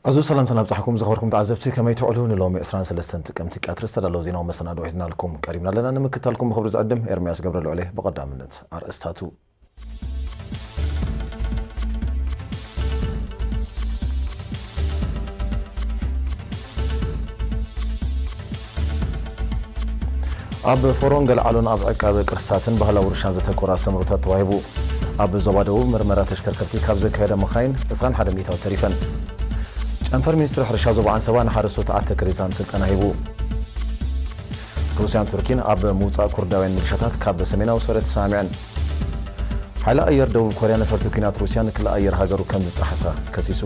ዕዙዝ ሰላምታ ናብጻሕኩም ዝኸበርኩም ተዓዘብቲ፣ ከመይ ትውዕሉ? ንሎሚ ዕስራን ሰለስተን ጥቅምቲ ቀትሪ ዝተዳለወ ዜናዊ መሰናድኦ ሒዝናልኩም ቀሪብና ኣለና። ንምክትታልኩም ብኽብሪ ዝዕድም ኤርምያስ ገብረልዑል እየ። ብቐዳምነት ኣርእስታቱ። ኣብ ፎሮን ገልዓሎን ኣብ ዕቃበ ቅርስታትን ባህላዊ ውርሻን ዘተኮረ ኣስተምህሮታት ተዋሂቡ። ኣብ ዞባ ደቡብ መርመራ ተሽከርከርቲ ካብ ዘካየዳ መኻይን ዕስራን ሓደ ሚእታዊት ተሪፈን። ጨንፈር ሚኒስትሪ ሕርሻ ዞባ ዓንሰባ ንሓረስቶት ኣተክ ሬዛን ስልጠና ሂቡ። ሩስያን ቱርኪን ኣብ ምውጻእ ኩርዳውያን ሚሊሻታት ካብ ሰሜናዊ ሶርያ ተሰማሚዐን። ሓይሊ ኣየር ደቡብ ኮርያ ነፈርቲ ኲናት ሩስያ ንክሊ ኣየር ሃገሩ ከም ዝጠሓሳ ከሲሱ።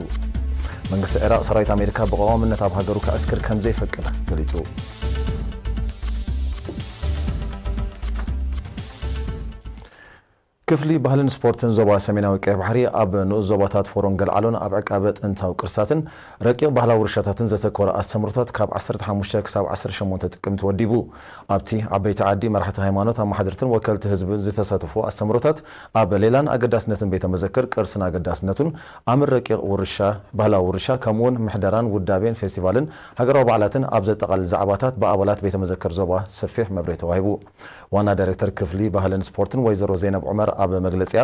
መንግስቲ ዒራቕ ሰራዊት ኣሜሪካ ብቐዋምነት ኣብ ሃገሩ ከዕስክር ከም ዘይፈቅድ ገሊጹ። ክፍሊ ባህልን ስፖርትን ዞባ ሰሜናዊ ቀይሕ ባሕሪ ኣብ ንኡስ ዞባታት ፎሮን ገልዓሎን ኣብ ዕቃበ ጥንታዊ ቅርሳትን ረቂቕ ባህላዊ ውርሻታትን ዘተኮረ ኣስተምህሮታት ካብ ዓሰርተ ሓሙሽተ ክሳብ ዓሰርተ ሸሞንተ ጥቅምቲ ወዲቡ። ኣብቲ ዓበይቲ ዓዲ፣ መራሕቲ ሃይማኖት፣ ኣመሓደርትን ወከልቲ ህዝብን ዝተሳተፉ ኣስተምህሮታት ኣብ ሌላን ኣገዳስነትን ቤተ መዘክር ቅርስን ኣገዳስነቱን፣ ኣምር ረቂቕ ውርሻ፣ ባህላዊ ውርሻ፣ ከምኡውን ምሕደራን ውዳቤን ፌስቲቫልን ሃገራዊ በዓላትን ኣብ ዘጠቓልል ዛዕባታት ብኣባላት ቤተ መዘክር ዞባ ሰፊሕ መብርሂ ተዋሂቡ። ዋና ዳይሬክተር ክፍሊ ባህልን ስፖርትን ወይዘሮ ዘይነብ ዑመር ኣብ መግለጺኣ፣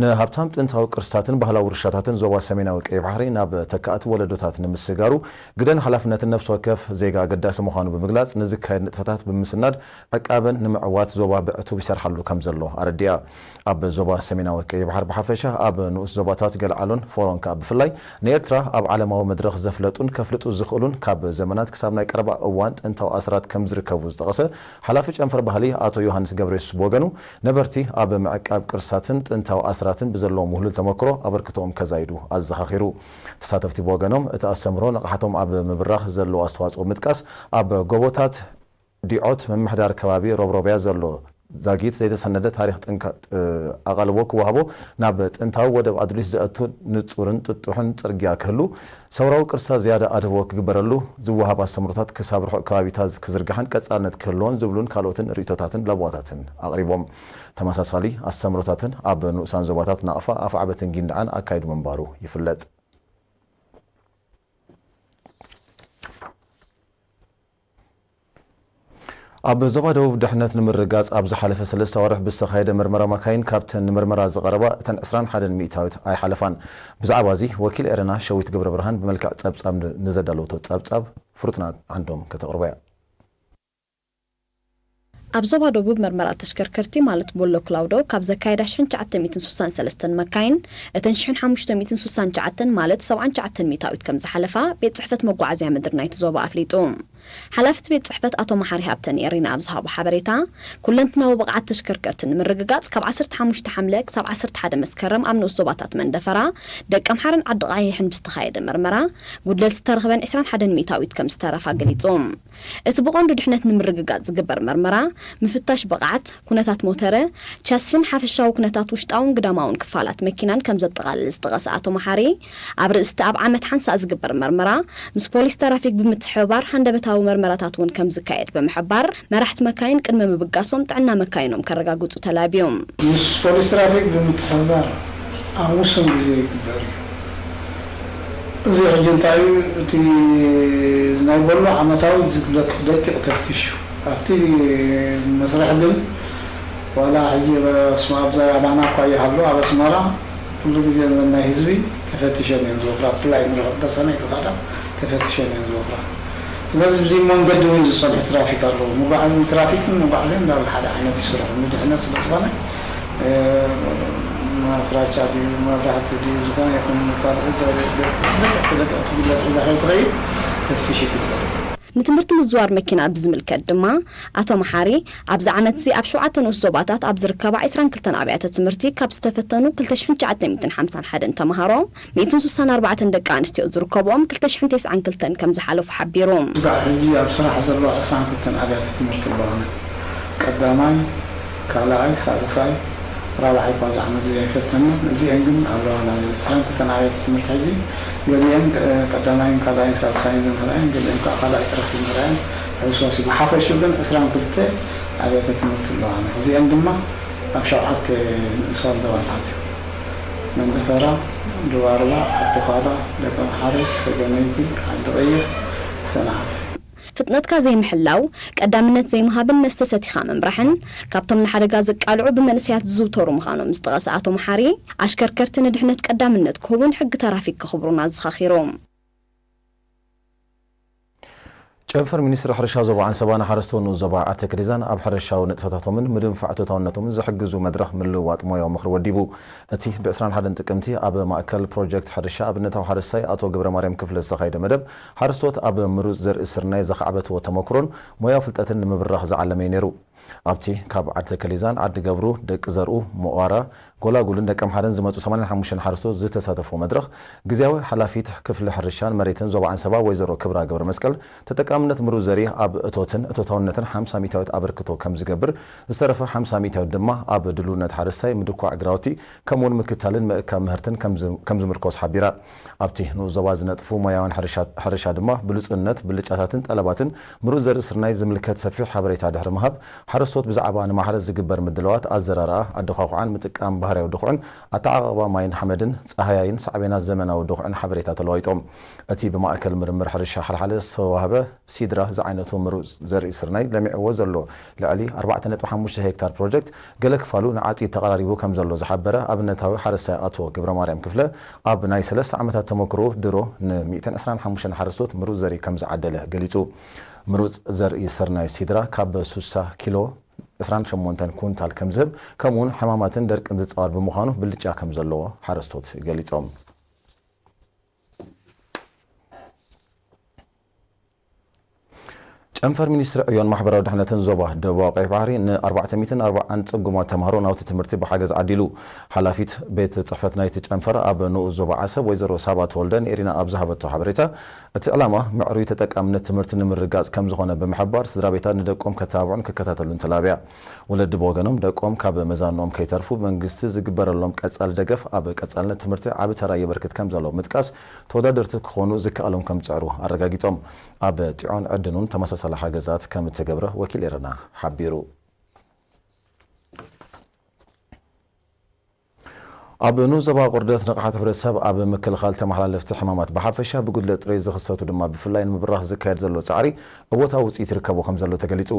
ንሃብታም ጥንታዊ ቅርስታትን ባህላዊ ውርሻታትን ዞባ ሰሜናዊ ቀይ ባሕሪ ናብ ተካእቲ ወለዶታት ንምስጋሩ ግደን ሓላፍነትን ነፍሲ ወከፍ ዜጋ ኣገዳሲ ምዃኑ ብምግላጽ፣ ንዝካየድ ንጥፈታት ብምስናድ ዕቃበን ንምዕዋት ዞባ ብዕቱብ ይሰርሓሉ ከም ዘሎ ኣረዲኣ። ኣብ ዞባ ሰሜናዊ ቀይ ባሕሪ ብሓፈሻ፣ ኣብ ንኡስ ዞባታት ገልዓሎን ፎሮን ከኣ ብፍላይ፣ ንኤርትራ ኣብ ዓለማዊ መድረኽ ዘፍለጡን ከፍልጡ ዝኽእሉን ካብ ዘመናት ክሳብ ናይ ቀረባ እዋን ጥንታዊ ኣስራት ከም ዝርከቡ ዝጠቐሰ ሓላፊ ጨንፈር ባህሊ ኣቶ ዮሃንስ ገብረየሱስ ብወገኑ፣ ነበርቲ ኣብ ምዕቃብ ቅርሳትን ጥንታዊ ኣስራትን ብዘለዎም ውህሉል ተመክሮ ኣበርክቶኦም ከዛይዱ ኣዘኻኺሩ። ተሳተፍቲ ብወገኖም፣ እቲ ኣስተምህሮ ንቕሓቶም ኣብ ምብራኽ ዘለዎ ኣስተዋጽኦ ብምጥቃስ፣ ኣብ ጎቦታት ዲዖት ምምሕዳር ከባቢ ሮብሮብያ ዘሎ ዛጊት ዘይተሰነደ ታሪኽ ጥንካ-፣ ጥ-፣ ኣቓልቦ ክወሃቦ፣ ናብ ጥንታዊ ወደብ ኣዱሊስ ዘእቱ ንጹርን ጥጡሕን ጽርግያ ክህሉ፣ ሰውራዊ ቅርሳ ዝያዳ ኣድህቦ ክግበረሉ፣ ዝወሃብ ኣስተምህሮታት ክሳብ ርሑቕ ከባቢታት ክዝርጋሕን ቀጻልነት ክህልዎን ዝብሉን ካልኦትን ርእይቶታትን ለበዋታትን ኣቕሪቦም። ተመሳሳሊ ኣስተምህሮታትን ኣብ ንኡሳን ዞባታት ናቕፋ፣ ኣፍዓበትን ጊንዳዕን ኣካይዱ ምንባሩ ይፍለጥ። ኣብ ዞባ ደቡብ ድሕነት ንምርግጋጽ ኣብ ዝሓለፈ ሰለስተ ኣዋርሕ ብዝተኻየደ መርመራ መካይን፣ ካብተን ንምርመራ ዝቐረባ እተን ዕስራን ሓደን ሚእታዊት ኣይሓለፋን። ብዛዕባ እዚ ወኪል ኤረና ሸዊት ገብረ ብርሃን ብመልክዕ ጸብጻብ ን-፣ ንዘዳለወቶ ጸብጻብ ፍሩትና ዓንዶም ከተቕርቦ እያ። ኣብ ዞባ ደቡብ መርመራ ተሽከርከርቲ ማለት ቦሎ ክላውዶ ካብ ዘካየዳ ሽሕን ትሽዓተ ሚእትን ስሳን ሰለስተን መካይን፣ እተን ሽሕን ሓሙሽተ ሚእትን ስሳን ትሽዓተን ማለት ሰብዓን ትሽዓተን ሚእታዊት ከም ዝሓለፋ ቤት ጽሕፈት መጓዓዝያ ምድሪ ናይቲ ዞባ ኣፍሊጡ። ሓላፊ እቲ ቤት ጽሕፈት ኣቶ መሓሪ ሃብተን ኤሪና ኣብ ዝሃቦ ሓበሬታ፣ ኩለንትናዊ ብቕዓት ተሽከርከርቲ ንምርግጋጽ ካብ ዓሰርተ ሓሙሽተ ሓምለ ክሳብ ዓሰርተ ሓደ መስከረም ኣብ ንኡስ ዞባታት መንደፈራ፣ ደቀምሓረን ዓዲ ቐይሕን ብዝተኻየደ መርመራ፣ ጉድለት ዝተረኽበን ዕስራን ሓደን ሚእታዊት ከም ዝተረፋ ገሊጹ። እቲ ብቐንዱ ድሕነት ንምርግጋጽ ዝግበር መርመራ፣ ምፍታሽ ብቕዓት፣ ኩነታት ሞተረ፣ ቻሲን ሓፈሻዊ ኩነታት ውሽጣውን ግዳማውን ክፋላት መኪናን ከም ዘጠቓልል ዝጠቐሰ ኣቶ መሓሪ፣ ኣብ ርእስቲ ኣብ ዓመት ሓንሳእ ዝግበር መርመራ፣ ምስ ፖሊስ ትራፊክ ብምትሕብባር ሃንደበታዊ መርመራታት እውን ከም ዝካየድ ብምሕባር፣ መራሕቲ መካይን ቅድሚ ምብጋሶም ጥዕና መካይኖም ከረጋግጹ ተላብዩ። ምስ ፖሊስ ትራፊክ ብምትሕብባር ኣብ ውሱን ግዜ ይግበር እዩ። እዚ ሕጂ እንታይ እዩ? እቲ ናይ ቦሎ ዓመታዊ ዝግለክ ደቂቕ ተፍትሽ እዩ። ኣብቲ መስርሕ ግን ዋላ ሕጂ በስመ ኣብ፣ ኣብዛ ኣባና እኳ ይሃሉ፣ ኣብ ኣስመራ ኩሉ ግዜ ናይ ህዝቢ ተፈቲሸን እየን ዝወፍራ። ብፍላይ ንርሑቕ ተሰነ ዝኸዳ ተፈቲሸን እየን ዝወፍራ። ስለዚ ብዚ መንገዲ እውን ዝጸንሑ ትራፊክ ኣለዉ። መጓዓዝን ትራፊክን መጓዓዝያን እንዳበል ሓደ ዓይነት ይስርሑ። ንድሕነት ስለ ዝኾነ፣ እ፣ ማፍራቻ ድዩ፣ መብራህቲ ድዩ፣ ዝኾነ ይኹን ካልእ ደቂቕ፣ ደቂቕ፣ ደቂቕ ትግለጽ እዛ ከይትኸይድ ተፍትሽ ይግበር። ንትምህርቲ ምዝዋር መኪና ብዝምልከት ድማ፣ ኣቶ መሓሪ፣ ኣብዚ ዓመት እዚ ኣብ ሸውዓተ ንኡስ ዞባታት ኣብ ዝርከባ ዕስራን ክልተን ኣብያተ ትምህርቲ ካብ ዝተፈተኑ ክልተ ሽሕን ትሽዓተ ሚእትን ሓምሳን ሓደን ተምሃሮ፣ ሚእትን ስሳን ኣርባዕተን ደቂ ኣንስትዮ ዝርከብኦም ክልተ ሽሕን ተስዓን ክልተን ከም ዝሓለፉ ሓቢሩ። ስጋዕ ሕጂ ኣብ ስራሕ ዘለዋ ዕስራን ክልተን ኣብያተ ትምህርቲ ኣለዋና። ቀዳማይ፣ ካልኣይ፣ ሳልሳይ፣ ራብዓይ እኳ እዚ ዓመት እዚ ኣይፈተናን። እዚአን ግን ኣብ ራባና እየን። ዕስራን ክልተን ኣብያተ ትምህርቲ ሕጂ ገሊአን ቅ-፣ ቀዳማይን ካልኣይን ሳልሳይን ዝምህራየን፣ ገሊአን ከዓ ካልኣይ ጥራሕ ዝምህራየን ሕውስዋስ እዩ። ብሓፈሽኡ ግን ዕስራን ክልተ ኣብያተ ትምህርቲ ኣለዋና። እዚአን ድማ ኣብ ሸውዓተ ንኡሳን ዞባታት እዮም። መንደፈራ፣ ድባርባ፣ ዓዲ ዃላ፣ ደቀምሓረ፣ ሰገነይቲ፣ ዓዲ ቀይሕ፣ ሰንዓፈ። ፍጥነትካ ዘይምሕላው፣ ቀዳምነት ዘይምሃብን መስተ ሰቲኻ ምምራሕን ካብቶም ንሓደጋ ዘቃልዑ ብመንእሰያት ዝዝውተሩ ምዃኖም ዝጠቐሰ ኣቶ መሓሪ፣ ኣሽከርከርቲ ንድሕነት ቀዳምነት ክህቡን ሕጊ ትራፊክ ከኽብሩን ኣዘኻኺሩ። ጨንፈር ሚኒስትሪ ሕርሻ ዞባ ዓንሰባ ንሓረስቶት ንኡስ ዞባ ዓዲ ተከሊዛን ኣብ ሕርሻዊ ንጥፈታቶምን ምድንፋዕ እቶታውነቶምን ዝሕግዙ መድረኽ ምልውዋጥ ሞያዊ ምኽሪ ወዲቡ። እቲ ብ ዕስራን ሓደን ጥቅምቲ ኣብ ማእከል ፕሮጀክት ሕርሻ ኣብነታዊ ሓረስታይ ኣቶ ገብረማርያም ክፍለ ዝተኻየደ መደብ፣ ሓረስቶት ኣብ ምሩፅ ዘርኢ ስርናይ ዘኻዕበትዎ ተመክሮን ሞያዊ ፍልጠትን ንምብራኽ ዝዓለመ እዩ ነይሩ። ኣብቲ ካብ ዓዲ ተከሊዛን ዓዲ ገብሩ፣ ደቂ ዘርኡ፣ መዋራ፣ ጎላጉልን ደቀምሓረን ዝመጹ ሰማንያን ሓሙሽተን ሓረስቶት ዝተሳተፍዎ መድረኽ፣ ግዝያዊ ሓላፊት ክፍሊ ሕርሻን መሬትን ዞባ ዓንሰባ ወይዘሮ ክብራ ገብረመስቀል፣ ተጠቃምነት ምሩፅ ዘርኢ ኣብ እቶትን እቶታውነትን ሓምሳ ሚእታዊት ኣበርክቶ ከም ዝገብር፣ ዝተረፈ ሓምሳ ሚእታዊት ድማ ኣብ ድልውነት ሓረስታይ፣ ምድኳዕ ግራውቲ፣ ከምኡውን ምክታልን ምእካብ ምህርትን ከም ዝ-፣ ከም ዝምርኮስ ሓቢራ። ኣብቲ ንኡስ ዞባ ዝነጥፉ ሞያውያን ሕርሻ፣ ሕርሻ ድማ ብሉጽነት፣ ብልጫታትን ጠለባትን ምሩፅ ዘርኢ ስርናይ ዝምልከት ሰፊሕ ሓበሬታ ድሕሪ ምሃብ፣ ሓረስቶት ብዛዕባ ንማሕረስ ዝግበር ምድላዋት፣ ኣዘራርኣ፣ ኣደዃኹዓን ምጥቃም ባህርያዊ ድኹዕን ኣተዓቓቕባ ማይን ሓመድን ጸሃያይን ሳዕቤናት ዘመናዊ ድኹዕን ሓበሬታ ተለዋዊጦም። እቲ ብማእከል ምርምር ሕርሻ ሓልሓለ ዝተዋህበ ሲድራ ዝዓይነቱ ምሩፅ ዘርኢ ስርናይ ለሚዕዎ ዘሎ ልዕሊ ኣርባዕተ ነጥቢ ሓሙሽተ ሄክታር ፕሮጀክት፣ ገለ ክፋሉ ንዓጺድ ተቐራሪቡ ከም ዘሎ ዝሓበረ ኣብነታዊ ሓረስታይ ኣቶ ገብረማርያም ክፍለ፣ ኣብ ናይ ሰለስተ ዓመታት ተመክሮ ድሮ ን ሚእትን ዕስራን ሓሙሽተን ሓረስቶት ምሩፅ ዘርኢ ከም ዝዓደለ ገሊጹ። ምሩፅ ዘርኢ ስርናይ ሲድራ ካብ ሱሳ ኪሎ ዕስራን ሸሞንተን ኩንታል ከም ዝህብ፣ ከምኡውን ሕማማትን ደርቅን ዝጻወር ብምዃኑ ብልጫ ከም ዘለዎ ሓረስቶት ገሊጾም። ጨንፈር ሚኒስትሪ ዕዮን ማሕበራዊ ድሕነትን ዞባ ደቡባዊ ቀይሕ ባሕሪ ን ኣርባዕተ ሚእትን ኣርባዓን ጽጉማት ተምሃሮ ናውቲ ትምህርቲ ብሓገዝ ዓዲሉ። ሓላፊት ቤት ጽሕፈት ናይቲ ጨንፈር ኣብ ንኡስ ዞባ ዓሰብ ወይዘሮ ሳባ ተወልደ ንኤሪና ኣብ ዝሃበቶ ሓበሬታ፣ እቲ ዕላማ ምዕሩይ ተጠቃምነት ትምህርቲ ንምርግጋጽ ከም ዝኾነ ብምሕባር፣ ስድራ ቤታት ንደቆም ከተባብዑን ክከታተሉን ተላብያ። ወለዲ ብወገኖም፣ ደቆም ካብ መዛንኦም ከይተርፉ መንግስቲ ዝግበረሎም ቀጻሊ ደገፍ ኣብ ቀጻልነት ትምህርቲ ዓቢ ተራ የበርክት ከም ዘሎ ብምጥቃስ፣ ተወዳደርቲ ክኾኑ ዝከኣሎም ከም ዝጽዕሩ ኣረጋጊጾም። ኣብ ጢዖን ዕድኑን ተመሳሳሊ ሓገዛት ከም እተገብረ ወኪል ኤረና ሓቢሩ። ኣብ ንኡስ ዞባ ኣቑርደት ንቕሓት ሕብረተሰብ ኣብ ምክልኻል ተመሓላለፍቲ ሕማማት ብሓፈሻ፣ ብጉድለት ጽሬት ዝኽሰቱ ድማ ብፍላይ ንምብራኽ ዝካየድ ዘሎ ጻዕሪ እወታዊ ውጽኢት ይርከቦ ከም ዘሎ ተገሊጹ።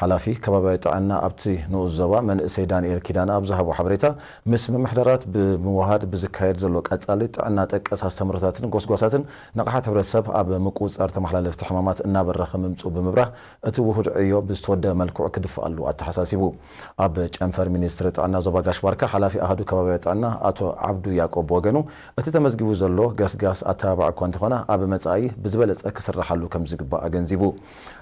ሓላፊ ከባብያዊ ጥዕና ኣብቲ ንኡስ ዞባ መንእሰይ ዳንኤል ኪዳነ ኣብ ዝሃቦ ሓበሬታ፣ ምስ ምምሕዳራት ብምውሃድ ብዝካየድ ዘሎ ቀጻሊ ጥዕና ጠቀስ ኣስተምህሮታትን ጎስጓሳትን ንቕሓት ሕብረተሰብ ኣብ ምቁጽጻር ተመሓላለፍቲ ሕማማት እናበረኸ ምምጽኡ ብምብራህ፣ እቲ ውሁድ ዕዮ ብዝተወደበ መልክዑ ክድፍኣሉ ኣተሓሳሲቡ። ኣብ ጨንፈር ሚኒስትሪ ጥዕና ዞባ ጋሽ ባርካ ሓላፊ ኣሃዱ ከባብያዊ ጥዕና ኣቶ ዓብዱ ያዕቆብ ብወገኑ፣ እቲ ተመዝጊቡ ዘሎ ገስጋስ ኣተባባዒ እኳ እንተኾነ፣ ኣብ መጻኢ ብዝበለጸ ክስራሓሉ ከም ዝግባእ ኣገንዚቡ።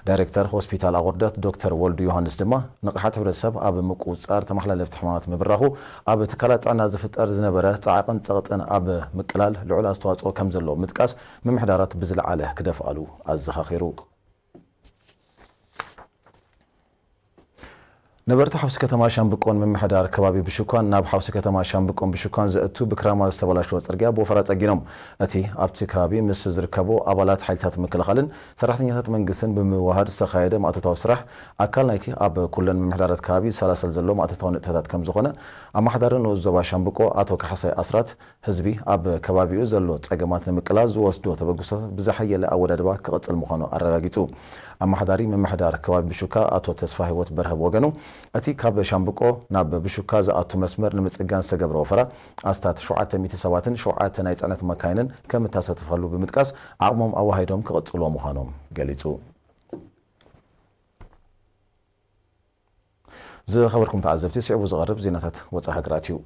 ዳይሬክተር ሆስፒታል ኣቑርደት ዶክተር ወልዱ ዮሃንስ ድማ፣ ንቕሓት ሕብረተሰብ ኣብ ምቁጽጻር ተመሓላለፍቲ ሕማማት ምብራኹ፣ ኣብ ትካላት ጥዕና ዝፍጠር ዝነበረ ጻዕቕን ጸቕጥን ኣብ ምቅላል ልዑል ኣስተዋጽኦ ከም ዘለዎ ምጥቃስ፣ ምምሕዳራት ብዝለዓለ ክደፍኣሉ ኣዘኻኺሩ። ነበርቲ ሓውሲ ከተማ ሻምብቆን ምምሕዳር ከባቢ ብሹኳን ናብ ሓውሲ ከተማ ሻምብቆን ብሹኳን ዘእቱ ብክራማት ዝተበላሸወ ጽርግያ ብወፈራ ጸጊኖም። እቲ ኣብቲ ከባቢ ምስ ዝርከቡ ኣባላት ሓይልታት ምክልኻልን ሰራሕተኛታት መንግስትን ብምውሃድ ዝተኻየደ ማእቶታዊ ስራሕ ኣካል ናይቲ ኣብ ኩለን ምምሕዳራት ከባቢ ዝሰላሰል ዘሎ ማእቶታዊ ንጥፈታት ከም ዝኾነ ኣመሓዳሪ ንኡስ ዞባ ሻምብቆ ኣቶ ካሕሳይ ኣስራት ህዝቢ ኣብ ከባቢኡ ዘሎ ጸገማት ንምቅላል ዝወስዶ ተበግሶታት ብዝሓየለ ኣወዳድባ ክቕጽል ምዃኑ ኣረጋጊጹ። ኣመሓዳሪ ምምሕዳር ከባቢ ብሹካ ኣቶ ተስፋ ህይወት በርሀ ብወገኑ፣ እቲ ካብ ሻምብቆ ናብ ብሹካ ዝኣቱ መስመር ንምጽጋን ዝተገብረ ወፈራ ኣስታት ሸውዓተ ሚእቲ ሰባትን ሸውዓተ ናይ ጽዕነት መካይንን ከም እተሳተፈሉ ብምጥቃስ፣ ዓቕሞም ኣዋሂዶም ክቕጽልዎ ምዃኖም ገሊጹ። ዝኸበርኩም ተዓዘብቲ፣ ስዒቡ ዝቐርብ ዜናታት ወጻኢ ሃገራት እዩ።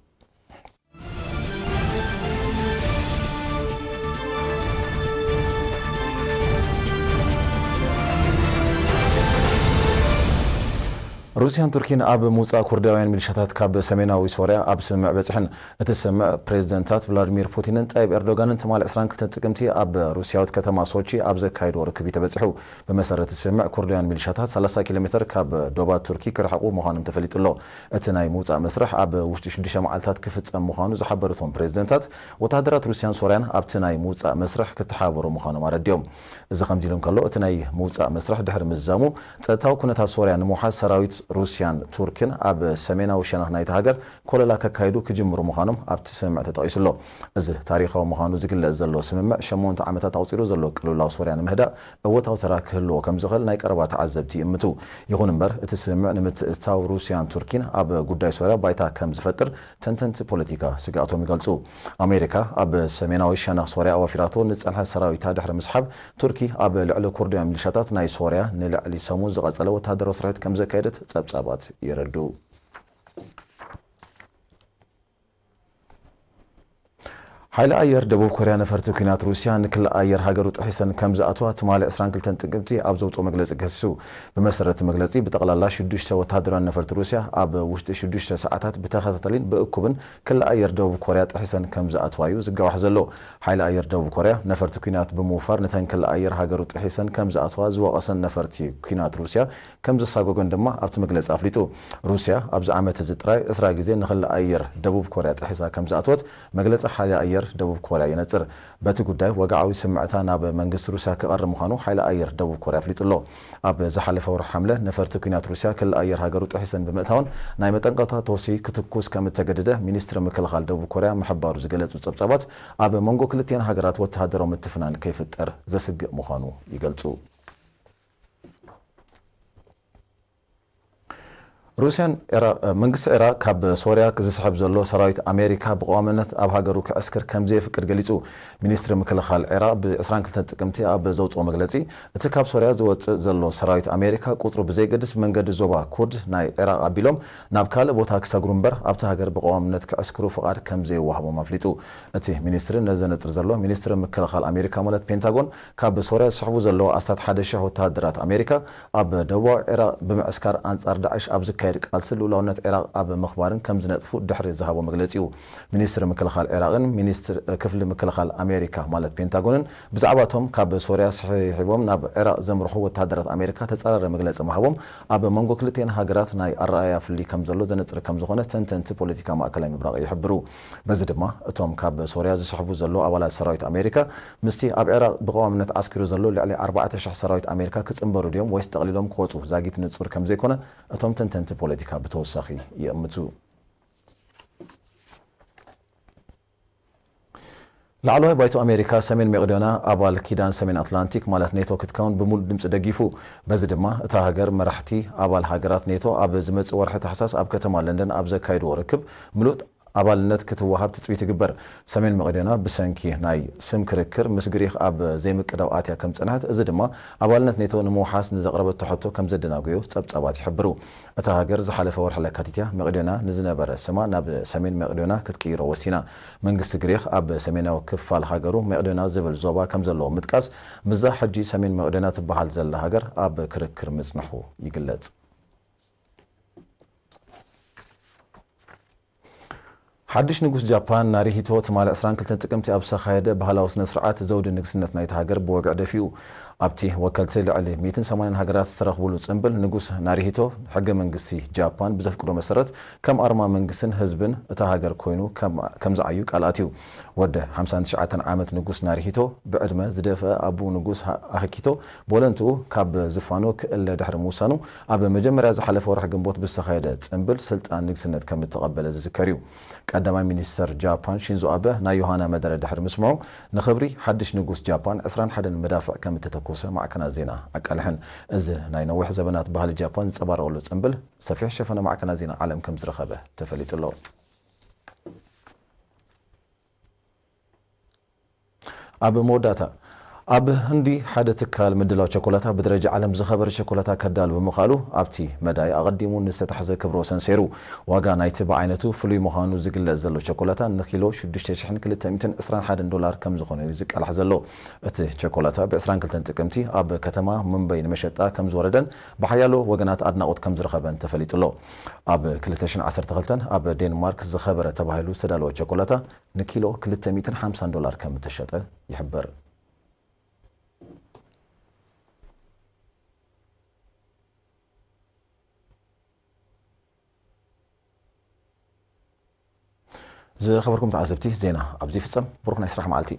ሩስያን ቱርኪን ኣብ ምውጻእ ኩርዳውያን ሚሊሻታት ካብ ሰሜናዊ ሶርያ ኣብ ስምምዕ በጽሐን። እቲ ስምምዕ ፕሬዝደንታት ቭላድሚር ፑቲንን ጣይብ ኤርዶጋንን ትማሊ ዕስራን ክልተን ጥቅምቲ ኣብ ሩስያዊት ከተማ ሶቺ ኣብ ዘካየድዎ ርክብ እዩ ተበጺሑ። ብመሰረት እቲ ስምምዕ ኩርዳውያን ሚሊሻታት ሰላሳ ኪሎ ሜትር ካብ ዶባት ቱርኪ ክርሕቁ ምዃኖም ተፈሊጡ ኣሎ። እቲ ናይ ምውጻእ መስርሕ ኣብ ውሽጢ ሽዱሽተ መዓልታት ክፍጸም ምዃኑ ዝሓበሩ እቶም ፕሬዝደንታት፣ ወተሃደራት ሩስያን ሶርያን ኣብቲ ናይ ምውጻእ መስርሕ ክተሓባበሩ ምዃኖም ኣረዲኦም። እዚ ከምዚ ኢሉ እንከሎ፣ እቲ ናይ ምውጻእ መስርሕ ድሕሪ ምዝዛሙ፣ ጸጥታዊ ኩነታት ሶርያ ንምውሓስ ሰራዊት ሩስያን ቱርክን ኣብ ሰሜናዊ ሸነኽ ናይቲ ሃገር ኮለላ ከካይዱ ክጅምሩ ምዃኖም ኣብቲ ስምምዕ ተጠቒሱ ኣሎ። እዚ ታሪኻዊ ምዃኑ ዝግለጽ ዘሎ ስምምዕ፣ ሸሞንተ ዓመታት ኣቑጺሩ ዘሎ ቅልውላው ሶርያ ንምህዳእ እወታዊ ተራ ክህልዎ ከም ዝኽእል ናይ ቀረባ ተዓዘብቲ ይእምቱ። ይኹን እምበር፣ እቲ ስምምዕ ንምትእትታው ሩስያን ቱርኪን ኣብ ጉዳይ ሶርያ ባይታ ከም ዝፈጥር ተንተንቲ ፖለቲካ ስግኣቶም ይገልጹ። ኣሜሪካ ኣብ ሰሜናዊ ሸነኽ ሶርያ ኣዋፊራቶ ንጸንሐ ሰራዊታ ድሕሪ ምስሓብ፣ ቱርኪ ኣብ ልዕሊ ኩርዳውያን ሚሊሻታት ናይ ሶርያ ንልዕሊ ሰሙን ዝቐጸለ ወተሃደራዊ ስርሒት ከም ዘካየደት ጸብጻባት የረድኡ። ሓይሊ ኣየር ደቡብ ኮርያ ነፈርቲ ኲናት ሩስያ ንክሊ ኣየር ሃገሩ ጥሒሰን ከም ዝኣትዋ ትማሊ ዕስራን ክልተን ጥቅምቲ ኣብ ዘውፅኦ መግለፂ ከሲሱ። ብመሰረት መግለፂ፣ ብጠቕላላ ሽዱሽተ ወተሃደራውያን ነፈርቲ ሩስያ ኣብ ውሽጢ ሽዱሽተ ሰዓታት ብተኸታታሊን ብእኩብን ክሊ ኣየር ደቡብ ኮርያ ጥሒሰን ከም ዝኣትዋ እዩ ዝጋዋሕ ዘሎ። ሓይሊ ኣየር ደቡብ ኮርያ ነፈርቲ ኲናት ብምውፋር፣ ነተን ክሊ ኣየር ሃገሩ ጥሒሰን ከም ዝኣትዋ ዝወቐሰን ነፈርቲ ኲናት ሩስያ ከም ዘሳጎገን ድማ ኣብቲ መግለጺ ኣፍሊጡ። ሩስያ ኣብዚ ዓመት እዚ ጥራይ ዕስራ ግዜ ንክሊ ኣየር ደቡብ ኮርያ ጥሒሳ ከም ዝኣትወት መግለጺ ሓይሊ ኣየር ደቡብ ኮርያ የነጽር። በቲ ጉዳይ ወግዓዊ ስምዕታ ናብ መንግስቲ ሩስያ ክቐርብ ምዃኑ ሓይሊ ኣየር ደቡብ ኮርያ ኣፍሊጡ ኣሎ። ኣብ ዝሓለፈ ወርሒ ሓምለ፣ ነፈርቲ ኲናት ሩስያ ክሊ ኣየር ሃገሩ ጥሒሰን ብምእታውን፣ ናይ መጠንቀቕታ ተኹሲ ክትኩስ ከም እተገደደ ሚኒስትሪ ምክልኻል ደቡብ ኮርያ ምሕባሩ ዝገለጹ ጸብጻባት፣ ኣብ መንጎ ክልቲአን ሃገራት ወተሃደራዊ ምትፍናን ከይፍጠር ዘስግእ ምዃኑ ይገልጹ። ሩስያን ዒራቕ፣ መንግስቲ ዒራቕ ካብ ሶርያ ዝስሕብ ዘሎ ሰራዊት ኣሜሪካ ብቐዋምነት ኣብ ሃገሩ ክዕስክር ከም ዘየፍቅድ ገሊጹ። ሚኒስትሪ ምክልኻል ዒራቕ ብ ዕስራን ክልተን ጥቅምቲ ኣብ ዘውጽኦ መግለጺ፣ እቲ ካብ ሶርያ ዝወጽእ ዘሎ ሰራዊት ኣሜሪካ ቁጽሩ ብዘይገድስ፣ ብመንገዲ ዞባ ኩርድ ናይ ዒራቕ ኣቢሎም ናብ ካልእ ቦታ ክሰግሩ እምበር፣ ኣብቲ ሃገር ብቐዋምነት ክዕስክሩ ፍቓድ ከም ዘይወሃቦም ኣፍሊጡ። እቲ ሚኒስትሪ ነዚ ዘነጽር ዘሎ፣ ሚኒስትሪ ምክልኻል ኣሜሪካ ማለት ፔንታጎን፣ ካብ ሶርያ ዝስሕቡ ዘለዉ ኣስታት ሓደ ሽሕ ወተሃደራት ኣሜሪካ ኣብ ደቡባዊ ዒራቕ ብምዕስካር ኣንጻር ዳዕሽ ኣብ ዝካየድ ቃልሲ ልኡላውነት ዒራቕ ኣብ ምኽባርን ከም ዝነጥፉ ድሕሪ ዝሃቦ መግለጺ እዩ። ሚኒስትሪ ምክልኻል ዒራቕን ሚኒስትር ክፍሊ ምክልኻል ኣሜሪካ ማለት ፔንታጎንን ብዛዕባቶም ካብ ሶርያ ስሒቦም ናብ ዒራቕ ዘምርሑ ወተሃደራት ኣሜሪካ ተጻራሪ መግለጺ ምሃቦም ኣብ መንጎ ክልቲአን ሃገራት ናይ ኣረኣእያ ፍልልይ ከም ዘሎ ዘነጽር ከም ዝኾነ ተንተንቲ ፖለቲካ ማእከላይ ምብራቕ ይሕብሩ። በዚ ድማ እቶም ካብ ሶርያ ዝስሕቡ ዘለዉ ኣባላት ሰራዊት ኣሜሪካ ምስቲ ኣብ ዒራቕ ብቐዋምነት ዓስኪሩ ዘሎ ልዕሊ ኣርባዕተ ሽሕ ሰራዊት ኣሜሪካ ክጽንበሩ ድዮም ወይስ ጠቕሊሎም ክወጹ ዛጊት ንጹር ከም ዘይኮነ እቶም ተንተንቲ ፖለቲካ ብተወሳኺ ይእምቱ። ላዕለዋይ ባይቶ ኣሜሪካ ሰሜን መቄዶንያ ኣባል ኪዳን ሰሜን ኣትላንቲክ ማለት ኔቶ ክትከውን ብምሉእ ድምፂ ደጊፉ። በዚ ድማ እታ ሃገር መራሕቲ ኣባል ሃገራት ኔቶ ኣብ ዝመፅእ ወርሒ ታሕሳስ ኣብ ከተማ ለንደን ኣብ ዘካየድዎ ርክብ ምሉእ ኣባልነት ክትወሃብ ትፅቢት ይግበር። ሰሜን መቄዶንያ ብሰንኪ ናይ ስም ክርክር ምስ ግሪክ ኣብ ዘይምቅዳው ኣትያ ከም ዝፀንሐት፣ እዚ ድማ ኣባልነት ኔቶ ንምውሓስ ንዘቕረበቶ ሕቶ ከም ዘደናጉዮ ፀብፃባት ይሕብሩ። እታ ሃገር ዝሓለፈ ወርሒ ለካቲት እያ መቄዶንያ ንዝነበረ ስማ ናብ ሰሜን መቄዶንያ ክትቅይሮ ወሲና። መንግስቲ ግሪክ ኣብ ሰሜናዊ ክፋል ሃገሩ መቄዶንያ ዝብል ዞባ ከም ዘለዎ ምጥቃስ፣ ምስዛ ሕጂ ሰሜን መቄዶንያ ትበሃል ዘላ ሃገር ኣብ ክርክር ምጽንሑ ይግለጽ። ሓድሽ ንጉስ ጃፓን ናሪሂቶ ትማሊ ዕስራን ክልተን ጥቅምቲ ኣብ ዝተኻየደ ባህላዊ ስነ ስርዓት ዘውዲ ንግስነት ናይቲ ሃገር ብወግዒ ደፊኡ። ኣብቲ ወከልቲ ልዕሊ ሚእትን ሰማንያን ሃገራት ዝተረኽቡሉ ጽምብል፣ ንጉስ ናሪሂቶ ሕገ መንግስቲ ጃፓን ብዘፍቅዶ መሰረት ከም ኣርማ መንግስትን ህዝብን እታ ሃገር ኮይኑ ከም፣ ከም ዝዓዩ ቃል ኣትዩ። ወዲ ሓምሳን ትሽዓተን ዓመት ንጉስ ናሪሂቶ ብዕድመ ዝደፍአ ኣቦኡ ንጉስ ሃ-፣ ኣኪሂቶ ብወለንትኡ ካብ ዝፋኑ ክእለ ድሕሪ ምውሳኑ፣ ኣብ መጀመርያ ዝሓለፈ ወርሒ ግንቦት ብዝተኻየደ ጽምብል ስልጣን ንግስነት ከም እተቐበለ ዝዝከር እዩ። ቀዳማይ ሚኒስተር ጃፓን ሺንዞ ኣበ ናይ ዮሃና መደረ ድሕሪ ምስምዑ፣ ንኽብሪ ሓድሽ ንጉስ ጃፓን ዕስራን ሓደን መዳፍዕ ከም እተተኮሰ ማዕከናት ዜና ኣቃልሐን። እዚ ናይ ነዊሕ ዘበናት ባህሊ ጃፓን ዝንጸባረቐሉ ጽምብል ሰፊሕ ሸፈነ ማዕከናት ዜና ዓለም ከም ዝረኸበ ተፈሊጡ ኣሎ። ኣብ መወዳእታ፣ ኣብ ህንዲ ሓደ ትካል ምድላው ቸኮላታ ብደረጃ ዓለም ዝኸበረ ቸኮላታ ከዳሉ ብምኽኣሉ ኣብቲ መዳይ ኣቐዲሙ ንዝተታሕዘ ክብረ ወሰን ሰይሩ። ዋጋ ናይቲ ብዓይነቱ ፍሉይ ምዃኑ ዝግለጽ ዘሎ ቸኮላታ ንኪሎ ሽዱሽተ ሽሕን ክልተ ሚእትን ዕስራን ሓደን ዶላር ከም ዝኾነ እዩ ዝቃላሕ ዘሎ። እቲ ቸኮላታ ብ ዕስራን ክልተን ጥቅምቲ ኣብ ከተማ ሙምበይ ንመሸጣ ከም ዝወረደን ብሓያሎ ወገናት ኣድናቖት ከም ዝረኸበን ተፈሊጡ ኣሎ። ኣብ ክልተ ሽሕን ዓሰርተ ክልተን ኣብ ዴንማርክ ዝኸበረ ተባሂሉ ዝተዳለወ ቸኮላታ ንኪሎ ክልተ ሚእትን ሓምሳን ዶላር ከም እተሸጠ ይሕበር። ዝኸበርኩም ተዓዘብቲ፣ ዜና ኣብዚ ይፍጸም። ብሩኽ ናይ ስራሕ መዓልቲ።